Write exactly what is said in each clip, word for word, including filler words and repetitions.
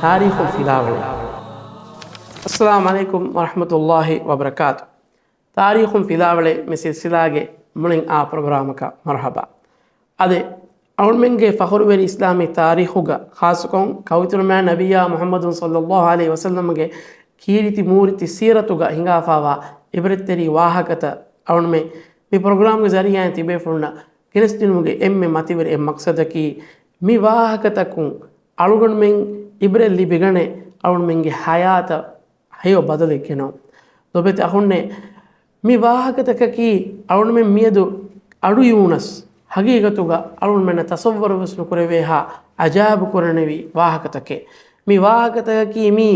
ތާރީޚުން ފިލާވަޅެއް. އައްސަލާމު ޢަލައިކުމް ވަރަޙްމަތުﷲި ވަބަރަކާތު. ތާރީޚުން ފިލާވަޅެއް މި ސިލްސިލާގެ މުޅިން އާ ޕްރޮގްރާމަކަށް މަރުޙަބާ. އަދި އަޅުމެންގެ ފަޚުރުވެރި އިސްލާމީ ތާރީޚުގަ، ޚާއްޞަކޮށް ކައުތުރުމާ ނަބިއްޔާ މުޙައްމަދު ޞައްލައްލާހު ޢަލައިހި ވަސައްލަމްގެ ކީރިތި މޫރިތި ސީރަތުގަ ހިނގާފާވާ އިބްރަތްތެރި ވާހަކަތައް އަޅުމެން މި ޕްރޮގްރާމްގެ ޒަރީޢާއިން ތިބޭފުޅުންނަށް ގެނެސްދިނުމުގެ އެންމެ މަތިވެރި އެއް މަޤްޞަދަކީ، މި ވާހަކަތަކުން އަޅުގަނޑުމެން އިބްރަތް ލިބިގަނެ އަޅުމެންގެ ޙަޔާތަށް ހެޔޮ ބަދަލެއް ގެނައުން. ލޯބިވެތި އަޚުންނޭ، މި ވާހަކަތަކަކީ އަޅުމެން މިއަދު އަޑުއިވުނަސް، ހަގީގަތުގަ އަޅުމެންނަށް ތަޞައްވަރުވެސް ނުކުރެވޭހާ އަޖާއިބު ކުރަނިވި ވާހަކަތަކެއް. މި ވާހަކަތަކަކީ މީ،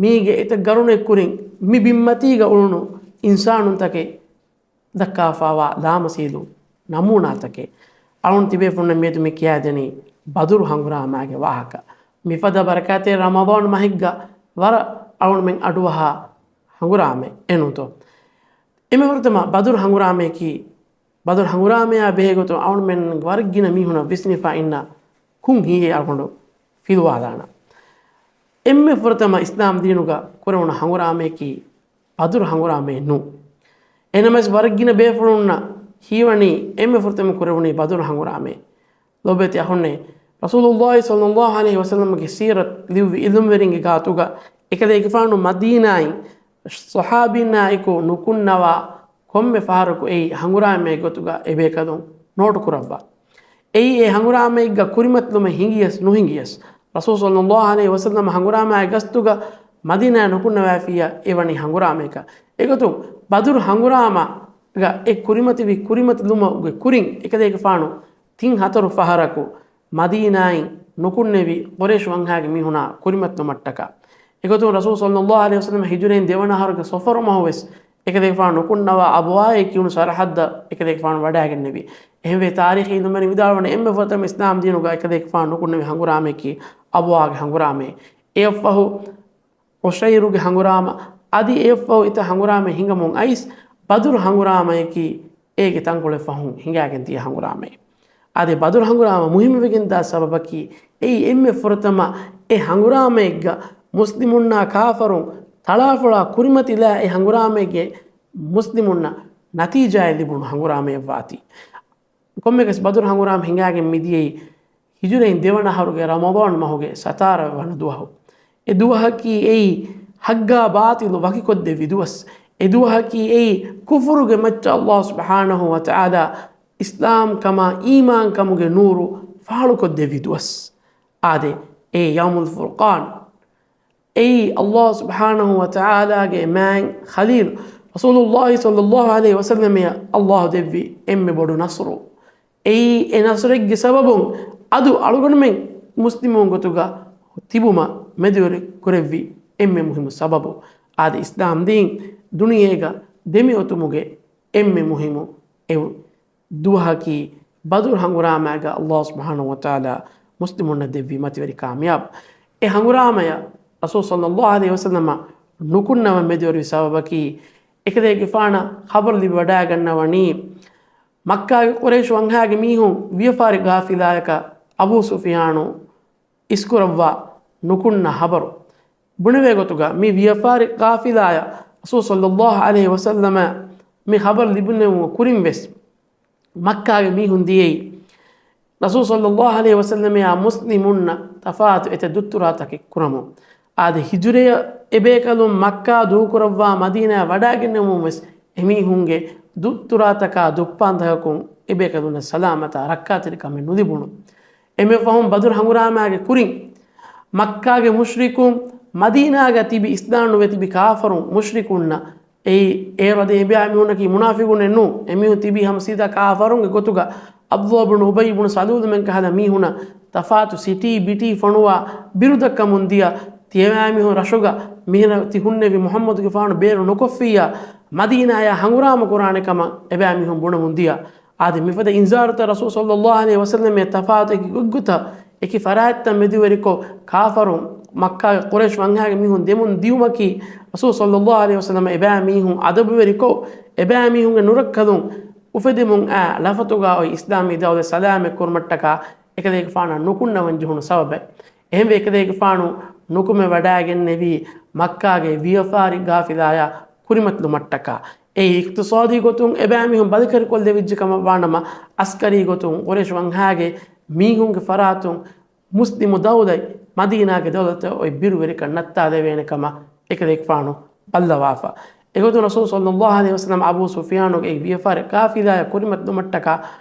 މީގެ އެތައް ގަރުނެއް ކުރިން މި ބިންމަތީގަ އުޅުނު އިންސާނުންތަކެއް ދައްކާފާވާ ލާމަސީލު ނަމޫނާތަކެއް. އަޅުން ތިބޭފުންނަށް މިއަދު މި ކިޔާދެނީ ބަދުރު ހަނގުރާމާގެ ވާހަކަ. މިފަދަ ބަރަކާތެއް ރަމަޟާން މަހެއްގަ ވަރަށް އަޅުމެން އަޑުއަހާ ހަނގުރާމައެއް ނޫންތޯ؟ އެންމެ ފުރަތަމަ ބަދުރު ހަނގުރާމަޔަކީ، ބަދުރު ހަނގުރާމަޔާ ބެހޭގޮތުން އަޅުމެން ވަރަށް ގިނަ މީހުނަށް ވިސްނިފަ އިންނަ ކުން ހިތް އަޅުގަނޑު ފިލުވާލާނަން. އެންމެ ފުރަތަމަ އިސްލާމް ދީނުގަ ކުރެވުނު ހަނގުރާމަޔަކީ ބަދުރު ހަނގުރާމައެއް ނޫން. އެހެނަމަވެސް ވަރަށް ގިނަ ބޭފުޅުންނަށް ހީވަނީ އެންމެ ފުރަތަމަ ކުރެވުނީ ބަދުރު ހަނގުރާމައެއް. ލޯބިވެތި އަޚުންނޭ، ރަސޫލުﷲ ޞައްލައްލާހު ޢަލައިހި ވަސައްލަމްގެ ސީރަތް ލިޔުއްވި ޢިލްމުވެރިންގެ ގާތުގަ އެކަލޭގެފާނު މަދީނާއިން ޞަޙާބީންނާއެކު ނުކުންނަވާ ކޮންމެ ފަހަރަކު އެއީ ހަނގުރާމައެއް ގޮތުގަ އެބޭކަލުން ނޯޓު ކުރައްވާ. އެއީ އެ ހަނގުރާމައެއްގަ ކުރިމަތިލުމެއް ހިނގިޔަސް ނުހިނގިޔަސް، ރަސޫލު ޞައްލައްލާހު ޢަލައިހި ވަސައްލަމަ ހަނގުރާމައިގެ ގަސްތުގަ މަދީނާއަށް ނުކުންނަވާފިއްޔާ އެވަނީ ހަނގުރާމައަކަށް. އެގޮތުން ބަދުރު ހަނގުރާމަގަ އެ ކުރިމަތިވި ކުރިމަތިލުމުގެ ކުރިން އެކަލޭގެފާނު ތިން ހަތަރު ފަހަރަކު މަދީނާއިން ނުކުންނެވި ޤުރައިޝް ވަންހާގެ މީހުނާ ކުރިމަތިލުމަށްޓަކާ. އެގޮތުން ރަސޫލު ޞައްލައްލާހު ޢަލައިހި ވަސައްލަމަ ހިޖުރައިން ދެވަނަ އަހަރުގެ ޞަފަރު މަހުވެސް އެކަލޭގެފާނު ނުކުންނަވާ އަބުވާއޭ ކިޔުނު ސަރަޙައްދަށް އެކަލޭގެފާނު ވަޑައިގެންނެވި. އެހެންވެ، ތާރީޚީ ޢިލްމުވެރިން ވިދާޅުވަނީ އެންމެ ފުރަތަމަ އިސްލާމް ދީނުގަ އެކަލޭގެފާނު ނުކުންނެވި ހަނގުރާމައަކީ އަބުވާގެ ހަނގުރާމައެއް. އެއަށްފަހު އުޝައިރުގެ ހަނގުރާމަ، އަދި އެއަށްފަހު އެތައް ހަނގުރާމައެއް ހިނގަމުން އައިސް، ބަދުރު ހަނގުރާމައަކީ އޭގެ ތަންކޮޅެއް ފަހުން ހިނގާގެން ދިޔަ ހަނގުރާމައެއް. އަދި ބަދުރު ހަނގުރާމަ މުހިއްމުވެގެންދާ ސަބަބަކީ، އެއީ އެންމެ ފުރަތަމަ އެ ހަނގުރާމައެއްގަ މުސްލިމުންނާ ކާފަރުން ތަޅާފޮޅާ ކުރިމަތިލާ އެ ހަނގުރާމައެއްގެ މުސްލިމުންނަށް ނަތީޖާއެއް ލިބުނު ހަނގުރާމައެއްވާތީ. ކޮންމެއަކަސް ބަދުރު ހަނގުރާމަ ހިނގާގެން މިދިޔައީ ހިޖުރައިން ދެވަނަ އަހަރުގެ ރަމަޟާން މަހުގެ ސަތާރަ ވަނަ ދުވަހު. އެ ދުވަހަކީ އެއީ ޙައްޤާ ބާޠިލު ވަކިކޮށްދެއްވި ދުވަސް. އެ ދުވަހަކީ އެއީ ކުފުރުގެ މައްޗަށް ﷲ ސުބްޙާނަހޫ ވަތަޢާލާ އިސްލާމް ކަމާ އީމާން ކަމުގެ ނޫރު ފާޅުކޮށްދެއްވި ދުވަސް. އާދެ، އެ ޔައުމުލް ފުރްޤާން. އެއީ ﷲ ސުބްޙާނަހޫ ވަތަޢާލާގެ މާތް ޚަލީލް ރަސޫލުﷲ ޞައްލައްލާހު ޢަލައިހި ވަސައްލަމައަށް ﷲ ދެއްވި އެންމެ ބޮޑު ނަޞްރު. އެއީ އެ ނަޞްރެއްގެ ސަބަބުން އަދު އަޅުގަނޑުމެން މުސްލިމުން ގޮތުގަ ތިބުމަށް މެދުވެރި ކުރެއްވި އެންމެ މުހިއްމު ސަބަބު. އާދެ، އިސްލާމް ދީން ދުނިޔޭގަ ދެމިއޮތުމުގެ އެންމެ މުހިއްމު އެއް ދުވަހަކީ ބަދުރު ހަނގުރާމައިގަ ﷲ ސުބްޙާނަހޫ ވަތަޢާލާ މުސްލިމުންނަށް ދެއްވި މަތިވެރި ކާމިޔާބު. އެ ހަނގުރާމަޔަށް ރަސޫލު ޞައްލައްލާހު ޢަލައިހި ވަސައްލަމަ ނުކުންނަވަން މެދުވެރިވި ސަބަބަކީ، އެކަލޭގެފާނަށް ޚަބަރު ލިބިވަޑައިގަންނަވަނީ، މައްކާގެ ޤުރައިޝް ވަންހާގެ މީހުން ވިޔަފާރި ޤާފިލާއަކަށް އަބޫ ސުފިޔާނު އިސްކުރައްވާ ނުކުންނަ ޚަބަރު. ބުނެވޭ ގޮތުގަ މި ވިޔަފާރި ޤާފިލާއަށް ރަސޫލު ޞައްލައްލާހު ޢަލައިހި ވަސައްލަމަ މި ޚަބަރު ލިބުނު ކުރިން ވެސް، މައްކާގެ މީހުން ދިޔައީ ރަސޫލު ޞައްލައްލާހު ޢަލައިހި ވަސައްލަމައާ މުސްލިމުންނަށް ތަފާތު އެތައް ދުއްތުރާތަކެއް ކުރަމުން. އާދެ، ހިޖުރަޔަށް އެބޭކަލުން މައްކާ ދޫކުރައްވާ މަދީނާއަށް ވަޑައިގެންނެވުމުން ވެސް އެމީހުންގެ ދުއްތުރާތަކާ ދުއްޕާންތަކަކުން އެބޭކަލުންނަށް ސަލާމަތާ ރައްކާތެރިކަމެއް ނުލިބުނު. އެންމެ ފަހުން ބަދުރު ހަނގުރާމާގެ ކުރިން މައްކާގެ މުޝްރިކުން، މަދީނާގަ ތިބި އިސްލާމް ނުވެ ތިބި ކާފަރުން، މުޝްރިކުންނަށް، އެއީ އޭރު އަދި އެބައިމީހުންނަކީ މުނާފިގުނެއް ނޫން. އެމީހުން ތިބީ ހަމަ ސީދާ ކާފަރުންގެ ގޮތުގަ، ޢަބްދުﷲ ބުނު އުބައްޔު ބުނު ސަލޫލުމެން ކަހަލަ މީހުނަށް ތަފާތު ސިޓީ ބިޓީ ފޮނުވާ ބިރު ދައްކަމުން ދިޔަ، ތި އެބައިމީހުން ރަށުގަ މިހިރަ ތި ހުންނެވި މުޙައްމަދުގެފާނު ބޭރު ނުކޮށްފިއްޔާ، މަދީނާޔާ ހަނގުރާމަ ކުރާނެ ކަމަށް އެބައިމީހުން ބުނަމުން ދިޔަ. އާދެ، މިފަދަ އިންޒާރުތައް ރަސޫލު ޞައްލައްލާހު ޢަލައިހި ވަސައްލަމައަށް ތަފާތު އެކި ގޮތްގޮތަށް އެކި ފަރާތްތައް މެދުވެރިކޮށް، ކާފަރުން މައްކާގެ ޤުރައިޝް ވަންހާގެ މީހުން ދެމުން ދިޔުމަކީ، ރަސޫލު ޞައްލައްލާހު ޢަލައިހި ވަސައްލަމަ އެބައިމީހުން އަދަބުވެރިކޮށް، އެބައިމީހުންގެ ނުރައްކަލުން އުފެދެމުން އައި ލަފަތުގަ އޮތް އިސްލާމީ ދައުލަތް ސަލާމަތް ކުރުމަށްޓަކާ އެކަލޭގެފާނަށް ނުކުންނަވަން ޖެހުނު ސަބަބެއް. އެހެންވެ، އެކަލޭގެފާނު ނުކުމެވަޑައިގެންނެވީ މައްކާގެ ވިޔަފާރި ގާފިލާޔާ ކުރިމަތިލުމަށްޓަކާ. އެއީ އިޤްތިޞާދީ ގޮތުން އެބައިމީހުން ބަލިކަށިކޮށްލެވިއްޖެ ކަމަށް ވާނަމަ، އަސްކަރީ ގޮތުން ޤުރައިޝް ވަންހާގެ މީހުންގެ ފަރާތުން މުސްލިމު ދައުލަތް މަދީނާގެ ދައުލަތަށް އޮތް ބިރުވެރިކަން ނައްތާލެވޭނެ ކަމަށް އެކަލޭގެފާނު ބައްލަވާފަ. އެގޮތުން ރަސޫލު ޞައްލައްލާހު ޢަލައިހި ވަސައްލަމަ އަބޫ ސުފިޔާނުގެ އެ ވިޔަފާރި ޤާފިލާޔަށް ކުރިމަތިލުމަށްޓަކާ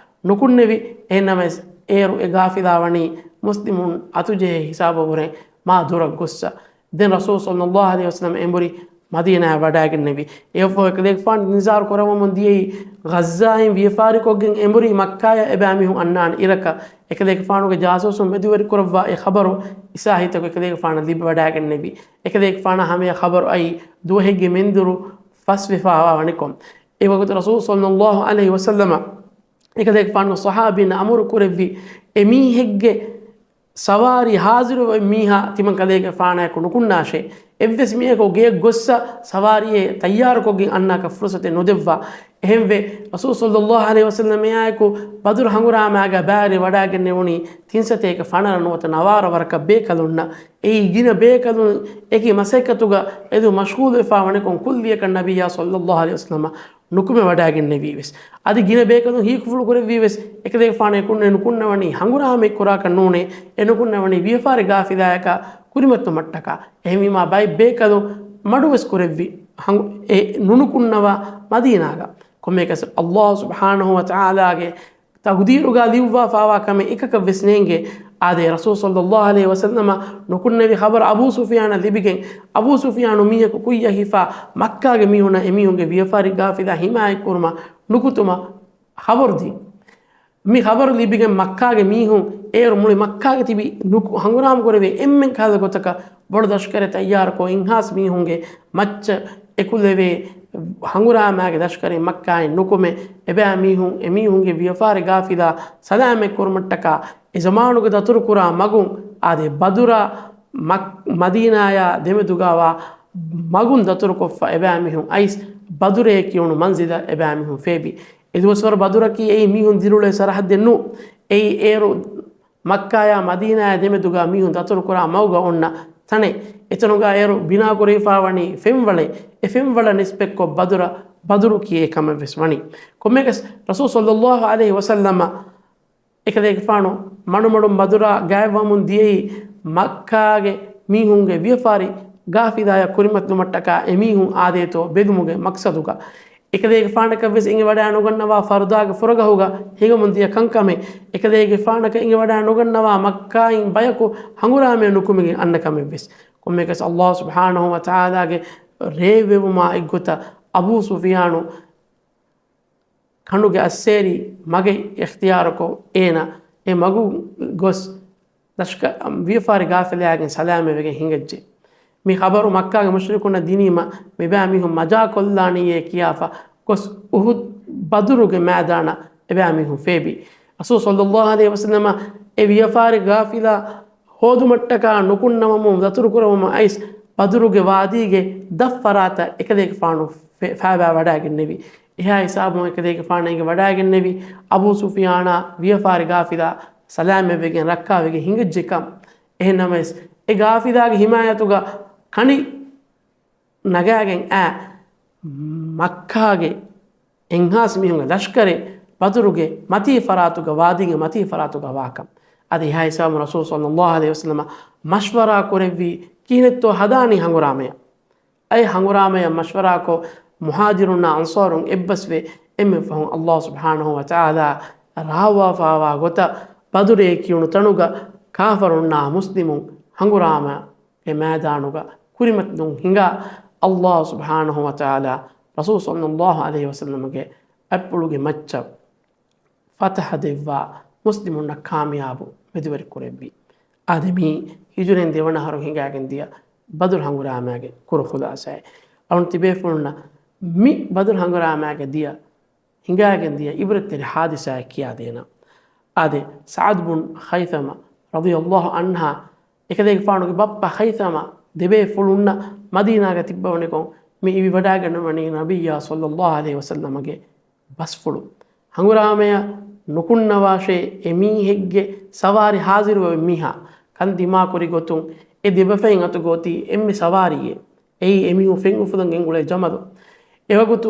ނުކުންނެވި. އެހެންނަމަވެސް، އޭރު އެ ޤާފިލާ ވަނީ މުސްލިމުން އަތުޖެހޭ ހިސާބަށްވުރެ މާ ދުރަށް ގޮއްސަ. ދެން ރަސޫލު ޞައްލައްލާހު ޢަލައިހި ވަސައްލަމަ އެނބުރި މަދީނާއަށް ވަޑައިގެންނެވި. އެއަށްފަހު އެކަލޭގެފާނު އިންޒާރު ކުރައްވަމުން ދިޔައީ، ޣައްޒާއިން ވިޔަފާރިކޮށްގެން އެނބުރި މައްކާޔަށް އެބައިމީހުން އަންނާނެ އިރަކަށް، އެކަލޭގެފާނުގެ ޖާސޫސުން މެދުވެރިކުރައްވާ އެ ޚަބަރު އިސާހިތަކު އެކަލޭގެފާނަށް ލިބިވަޑައިގެންނެވި. އެކަލޭގެފާނަށް ހަމަޔަށް ޚަބަރު އައީ ދުވަހެއްގެ މެންދުރު ފަސްވެފާވާ ވަނިކޮށް. އެ ވަގުތު ރަސޫލު ޞައްލައްލާހު ޢަލައިހި ވަސައްލަމަ އެކަލޭގެފާނުގެ ޞަޙާބީން އަމުރު ކުރެއްވި، އެ މީހެއްގެ ސަވާރީ ހާޒިރުވެ މީހާ ތިމަން ކަލޭގެފާނާއެކު ނުކުންނާށޭ. އެއްވެސް މީހަކު ގެޔަށް ގޮއްސަ ސަވާރީއެއް ތައްޔާރުކޮށްގެން އަންނާކަށް ފުރުސަތެއް ނުދެއްވާ. އެހެންވެ، ރަސޫލު ޞައްލައްލާހު ޢަލައިހި ވަސައްލަމާއެކު ބަދުރު ހަނގުރާމާގަ ބައިވެރިވަޑައިގެންނެވުނީ ތިން ސަތޭކަ ފަނަރަ ނުވަތަ ނަވާރަ ވަރަކަށް ބޭކަލުންނަށް. އެއީ ގިނަ ބޭކަލުން އެކި މަސައްކަތުގަ އެދު މަޝްޣޫލުވެފާ ވަނިކޮށް ކުއްލިއަކަށް ނަބިއްޔާ ޞައްލައްލާހު ޢަލައިހި ވަސައްލަމަ ނުކުމެވަޑައިގެންނެވީވެސް. އަދި ގިނަ ބޭކަލުން ހީކުފުޅު ކުރެއްވީވެސް، އެކަލޭގެފާނު އެ ނުކުންނަވަނީ ހަނގުރާމައެއް ކުރާކަށް ނޫނޭ، އެ ނުކުންނަވަނީ ވިޔަފާރި ގާފިލާޔަކާ ކުރިމަތިލުމަށްޓަކާ. އެހެންވީމާ ބައެއް ބޭކަލުން މަޑުވެސް ކުރެއްވި ހަނގު-، އެ ނުނުކުންނަވާ މަދީނާގަ. ކޮންމެއަކަސް ﷲ ސުބްޙާނަހޫ ވަތަޢާލާގެ ތަޤުދީރުގަ ލިޔުއްވާފާވާ ކަމެއް އެކަކަށް ވެސް ނޭނގޭ. އާދެ، ރަސޫލު ޞައްލައްލާހު ޢަލައިހި ވަސައްލަމަ ނުކުންނެވި ޚަބަރު އަބޫ ސުފިޔާނަށް ލިބިގެން، އަބޫ ސުފިޔާނު މީހަކު ކުއްޔަށް ހިފާ މައްކާގެ މީހުންނަށް އެމީހުންގެ ވިޔަފާރި ގާފިލާ ހިމާޔަތްކުރުމަށް ނުކުތުމަށް ޚަބަރު ދިން. މި ޚަބަރު ލިބިގެން މައްކާގެ މީހުން އޭރު މުޅި މައްކާގެ ތިބި ނުކު-، ހަނގުރާމަ ކުރެވޭ އެންމެން ކަހަލަ ގޮތަކަށް ބޮޑު ލަޝްކަރެއް ތައްޔާރުކޮށް، އިންހާސް މީހުންގެ މައްޗަށް އެކުލެވޭ ހަނގުރާމާގެ ލަޝްކަރެއް މައްކާއިން ނުކުމެ، އެބައިމީހުން އެމީހުންގެ ވިޔަފާރި ގާފިލާ ސަލާމަތް ކުރުމަށްޓަކާ، އެ ޒަމާނުގެ ދަތުރުކުރާ މަގުން އާދެ، ބަދުރާ މައް-، މަދީނާޔާ ދެމެދުގަވާ މަގުން ދަތުރުކޮށްފަ އެބައިމީހުން އައިސް، ބަދުރޭ ކިޔުނު މަންޒިލަށް އެބައިމީހުން ފޭބި. އެ ދުވަސްވަރު ބަދުރަކީ އެއީ މީހުން ދިރިއުޅޭ ސަރަހައްދެއް ނޫ. އެއީ އޭރު މައްކާޔާ މަދީނާޔާ ދެމެދުގަ މީހުން ދަތުރުކުރާ މަގުގަ އޮންނަ ތަނެއް. އެތަނުގަ އޭރު ބިނާކުރެވިފާވަނީ ފެންވަޅެއް. އެ ފެންވަޅަށް ނިސްބަތްކޮށް ބަދުރަށް ބަދުރު ކިޔޭ ކަމެއްވެސް ވަނީ. ކޮންމެއަކަސް، ރަސޫލު ޞައްލައްލާހު ޢަލައިހި ވަސައްލަމަ އެކަލޭގެފާނު މަޑުމަޑުން ބަދުރާ ގާތްވަމުން ދިޔައީ މައްކާގެ މީހުންގެ ވިޔަފާރި ގާފިލާޔަށް ކުރިމަތިލުމަށްޓަކާ އެމީހުން އާދޭތޯ ބެލުމުގެ މަޤްޞަދުގަ. އެކަލޭގެފާނަކަށް ވެސް އެނގިވަޑައި ނުގަންނަވާ ފަރުދާގެ ފުރަގަހުގަ ހިނގަމުން ދިޔަ ކަންކަމެއް، އެކަލޭގެފާނަކަށް އެނގިވަޑައި ނުގަންނަވާ މައްކާއިން ބަޔަކު ހަނގުރާމަޔަށް ނުކުމެގެން އަންނަ ކަމެއްވެސް. ކޮންމެއަކަސް ﷲ ސުބްޙާނަހޫ ވަތަޢާލާގެ ރޭވެވުމާ އެއްގޮތަށް އަބޫ ސުފިޔާނު ކަނޑުގެ އައްސޭރި މަގެއް އިޚްތިޔާރުކޮށް، އޭނަ އެ މަގު ގޮސް ލަޝްކަ-، ވިޔަފާރި ގާފިލާގެން ސަލާމަތްވެގެން ހިނގައްޖެ. މި ޚަބަރު މައްކާގެ މުޝްރިކުންނަށް ދިނީމަ، މިބައިމީހުން މަޖާކޮށްލާނީއޭ ކިޔާފަ ގޮސް އުޙުދު ބަދުރުގެ މައިދާނަށް އެބައިމީހުން ފޭބި. ރަސޫލު ޞައްލައްލާހު ޢަލައިހި ވަސައްލަމަ އެ ވިޔަފާރި ގާފިލާ ހޯދުމަށްޓަކާ ނުކުންނަވަމުން ދަތުރުކުރަވުމަށް އައިސް، ބަދުރުގެ ވާދީގެ ދަށް ފަރާތަށް އެކަލޭގެފާނު ފެ-، ފައިބާވަޑައިގެންނެވި. އެހާ ހިސާބުން އެކަލޭގެފާނަށް އެނގިވަޑައިގެންނެވި، އަބޫ ސުފިޔާނާ ވިޔަފާރި ގާފިލާ ސަލާމަތްވެގެން ރައްކާވެގެން ހިނގައްޖެކަން. އެހެންނަމަވެސް، އެ ގާފިލާގެ ހިމާޔަތުގަ ކަނޑި ނަގާގެން އައި، މައްކާގެ އެންހާސް މީހުންގެ ލަޝްކަރެއް ބަދުރުގެ މަތީ ފަރާތުގަ، ވާދީގެ މަތީ ފަރާތުގަ ވާކަން. އަދި އެހާ ހިސާބުން ރަސޫލު ޞައްލައްލާހު ޢަލައިހި ވަސައްލަމަ މަޝްވަރާ ކުރެއްވީ ކިހިނެއްތޯ ހަދާނީ ހަނގުރާމަޔަށް. އެ ހަނގުރާމަޔަށް މަޝްވަރާކޮށް، މުހާޖިރުންނާ އަންޞާރުން އެއްބަސްވެ، އެންމެ ފަހުން ﷲ ސުބްޙާނަހޫ ވަތަޢާލާ ރާވާފާވާ ގޮތަށް ބަދުރޭ ކިޔުނު ތަނުގަ ކާފަރުންނާ މުސްލިމުން ހަނގުރާމަ ގެ މައިދާނުގަ ކުރިމަތިލުން ހިނގާ، ﷲ ސުބްޙާނަހޫ ވަތަޢާލާ ރަސޫލު ޞައްލައްލާހު ޢަލައިހި ވަސައްލަމަގެ އަތްޕުޅުގެ މައްޗަށް ފަތަޙަ ދެއްވާ، މުސްލިމުންނަށް ކާމިޔާބު މެދުވެރި ކުރެއްވި. އާދެ، މީ ހިޖުރައިން ދެވަނަ އަހަރު ހިނގާގެން ދިޔަ ބަދުރު ހަނގުރާމައިގެ ކުރު ޚުލާޞާއެއް. އަޅުން ތިބޭފުޅުންނަށް މި ބަދުރު ހަނގުރާމައިގެ ދިޔަ ހިނގާގެން ދިޔަ އިބްރަތްތެރި ހާދިސާއެއް ކިޔާދޭނަން. އާދެ، ސަޢަދު ބުން ޚައިޘަމަ ރަޟިޔައްލާހު ޢަންހާ، އެކަލޭގެފާނުގެ ބައްޕަ ޚައިޘަމަ، ދެބޭފުޅުންނަށް މަދީނާގަ ތިއްބަވަނިކޮށް، މި އިވިވަޑައިގަންނަވަނީ ނަބިއްޔާ ޞައްލައްލާހު ޢަލައިހި ވަސައްލަމަގެ ބަސްފުޅު. ހަނގުރާމަޔަށް ނުކުންނަވާށޭ، އެމީހެއްގެ ސަވާރި ހާޒިރުވެ މީހާ ކަން ދިމާކުރި ގޮތުން، އެ ދެބަފައިން އަތުގަ އޮތީ އެންމެ ސަވާރީއެއް. އެއީ އެމީހުން ފެން އުފުލަން ގެންގުޅޭ ޖަމަލު. އެވަގުތު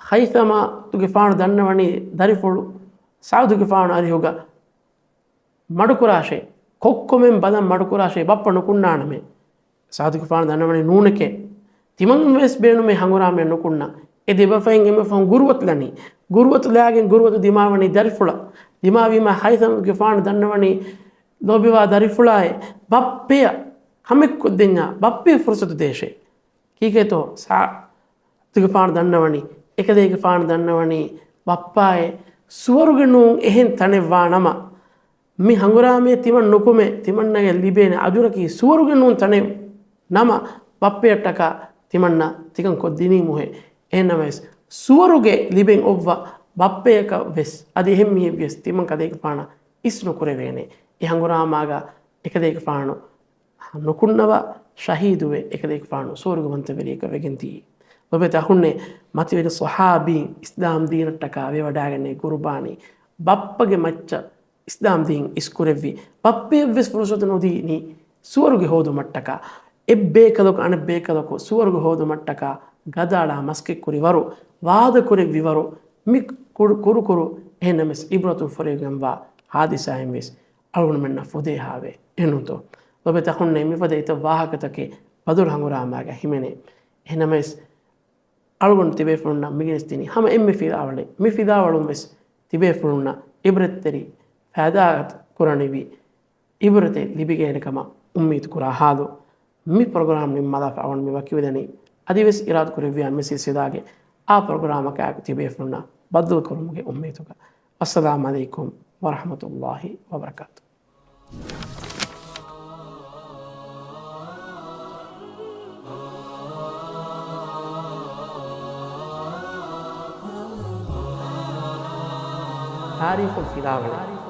ޚައިސަމާތުގެފާނު ދަންނަވަނީ ދަރިފުޅު ސަޢުދުގެފާނު އަރިހުގަ މަޑުކުރާށޭ، ކޮއްކޮމެން ބަލަން މަޑުކުރާށޭ، ބައްޕަ ނުކުންނާނަމޭ. ސަޢުދުގެފާނު ދަންނަވަނީ ނޫނެކޭ. ތިމަންވެސް ބޭނުމޭ ހަނގުރާމައެއް ނުކުންނަ. އެ ދެބަފައިން އެންމެ ފަހުން ގުރުވަތުލަނީ. ގުރުވަތުލާގެން ގުރުވަތު ދިމާވަނީ ދަރިފުޅަށް. ދިމާވީމާ ޚައިސަމުގެފާނު ދަންނަވަނީ ލޯބިވާ ދަރިފުޅާއޭ، ބައްޕެޔަށް ކަމެއް ކޮށްދެންޏާ، ބައްޕެ ފުރުސަތު ދޭށޭ. ކީކޭތޯ ސަޢުދުގެފާނު ދަންނަވަނީ، އެކަލޭގެފާނު ދަންނަވަނީ ބައްޕާއޭ، ސުވަރުގެ ނޫން އެހެން ތަނެއް ވާ ނަމަ، މި ހަނގުރާމައެއް ތިމަން ނުކުމެ، ތިމަންނަގެ ލިބޭނެ އަޖުރަކީ ސުވަރުގެ ނޫން ތަނެއް ނަމަ، ބައްޕަޔަށްޓަކާ ތިމަންނަ ތިކަން ކޮށްދިނީމުހޭ. އެހެންނަމަވެސް، ސުވަރުގެ ލިބެން އޮއްވަ ބައްޕަޔަކަށް ވެސް އަދި އެހެން މީހެއްވިޔަސް ތިމަން ކަލޭގެފާނަށް އިސް ނުކުރެވޭނެ. އެ ހަނގުރާމާގަ އެކަލޭގެފާނު ނުކުންނަވާ ޝަހީދުވެ، އެކަލޭގެފާނު ސުވަރުގަވަންތަވެރިޔަކަށް ވެގެންދިޔަ. ލޮބެތި އަޚުންނޭ، މަތިވެރި ޞަޙާބީން އިސްލާމް ދީނަށްޓަކާ ވެވަޑާގެންނެވި ޤުރުބާނީ، ބައްޕަގެ މައްޗަށް އިސްލާމް ދީން އިސްކުރެއްވި، ބައްޕަޔަށްވެސް ފުރުސަތު ނުދީނީ ސުވަރުގެ ހޯދުމަށްޓަކާ. އެއްބޭކަލަކު އަނެއްބޭކަލަކު ސުވަރުގެ ހޯދުމަށްޓަކާ ގަދައަޅާ މަސައްކަތްކުރި ވަރު، ވާދަކުރެއްވި ވަރު، މި ކުރު، ކުރު ކުރު އެހެންނަމަވެސް އިބްރަތުން ފުރެވިގެންވާ ހާދިސާއިން ވެސް އަޅުގަނޑުމެންނަށް ފުދޭހާވޭ. އެހެންނޫންތޯ؟ ލޮބެތި އަޚުންނޭ، މިފަދަ އެތައް ވާހަކަތަކެއް ބަދުރު ހަނގުރާމާގަ ހިމެނޭ. އެހެންނަމަވެސް، އަޅުގަނޑު ތިބޭފުޅުންނަށް މިގެނެސްދިނީ ހަމަ އެންމެ ފިލާވަޅެއް. މި ފިލާވަޅުން ވެސް ތިބޭފުޅުންނަށް އިބްރަތްތެރި ފައިދާ ކުރަނިވި އިބްރަތެއް ލިބިގެން ކަމަށް އުއްމީދު ކުރާ ހާލު، މި ޕްރޮގްރާމް ނިންމާލާފަ އަޅުގަނޑު މި ވަކިވެދަނީ. އަދިވެސް އިރާދަ ކުރެއްވިޔާ މި ސިލްސިލާގެ އާ ޕްރޮގްރާމަކާއެކު ތިބޭފުޅުންނާ ބައްދަލުކުރުމުގެ އުއްމީދުގަ. އައްސަލާމް ޢަލައިކުމް ވަރަޙްމަތުﷲި ވަބަރަކާތު. ތާރީޚު ފިލާވަޅެއް.